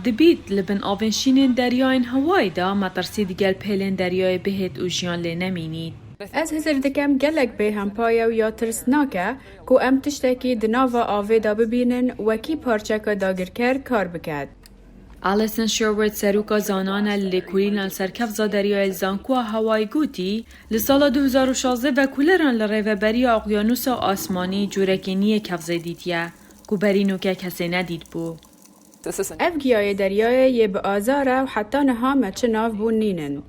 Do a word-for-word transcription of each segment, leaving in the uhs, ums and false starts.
Dibît li bin avên şînên deryayên Hawaii de metirsî digel pêlên deryayê bihêt û jiyan lê nemînît. Ez hizir dikem gelek bêhempa ye û ya tirsnak e ku em tiştekî di nava avê de bibînin wekî parçeka dagirker kar biket. Alison Sherwood, seroka zanan e li lêkolîna li ser kevza deryayê li Zankoa Hawaii, gotî, li sala du hezar û şazdeh vekoleran li Rêveberiya Oqyanusa Asmanî corekê nî yê kevzê dîtiye ku berî nûke kesê nedîtbû. Ev giyayê deryayê yê bi azar e û heta niha me çi nav bûn nînin.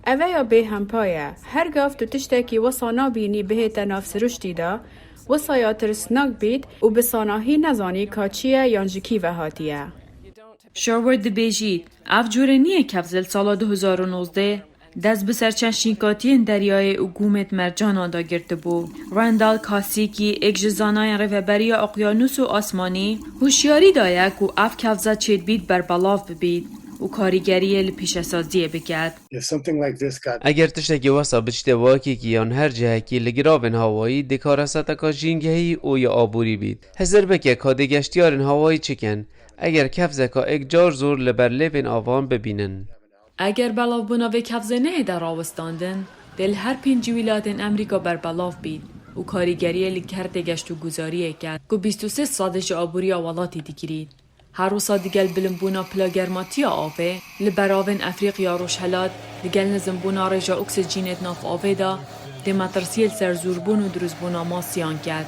Eve ya bêhempa ye. Her gav tu tiştekî wisa nabînî bihête nav siruştî de, wisa ya tirsnak bît û bi sanahî nezanî ka çi ye yan ji kî ve hatiye. Sherwood dibêjît, ev cure nî yê kevzê li sala du hezar û nozdeh dest bi ser çend şînkatiyên deryayê û gûmêt mercanan de girtibû. Randall Kasiki, êk ji zanayên Rêveberiya Oqyanûs û Asmanî, hişyarî daye ku ev kevze çêdibît berbelav bibît û karîgeriyê li pîşesaziyê biket. If something like this got Eger tiştekî wesa biçîte wakekî yan her cihekî li giravên Hawaii, dikare seteka jîngehî û ya aborî bît. Hizir bike ka dê geştiyarên Hawaii çi kin, eger kevzeka êk car zor li ber lêvên avan bibînin. Eger belavbûna vê kevzê nehête rawestandin, dê li her pêncî wîlayetên Amerîka berbelav bît û karîgeriyê li kertê geştûguzariyê ket ku bîst û sê sedî ji aboriya welatî digirît. Her wisa digel bilimbûna pila germatiya avê li beravên Efrîqya Rojhelat, digel nizimbûna rêja oksijînê di nav avê de, dê metirsiyê li ser zûrbûn û dirustbûna masiyan ket.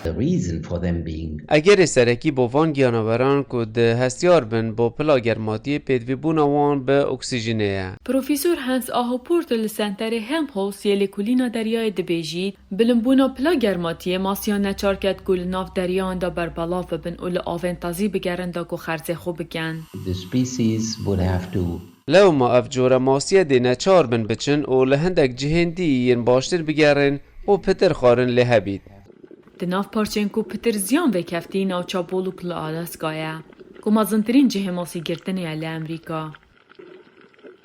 The reason for them being Egerê serekî bo van giyanaweran ku di hestiyar bin bo pila germatiyê pêdivîbûna wan bi oksijînê ye. Profesor Hans Ahoport li Senterê Helmholtz yê Lêkolîna Deryayê dibêjît, bilimbûna pila germatiyê masiyan neçar ket ku li nav deryayan de berbelav bibin û li avên tazî bigerin da ku xerzê xwe bikin. The species would have to Lewma ev cure masiye dê neçar bin biçin û li hindek cihên dî yên baştir bigerin û pitir xwarin lê hebît. Di nav parçên ku pitir ziyan vêkeftî navça Boluk li Alaska ye, ku mezintirîn cihê masî girtinê ye li Amerîka.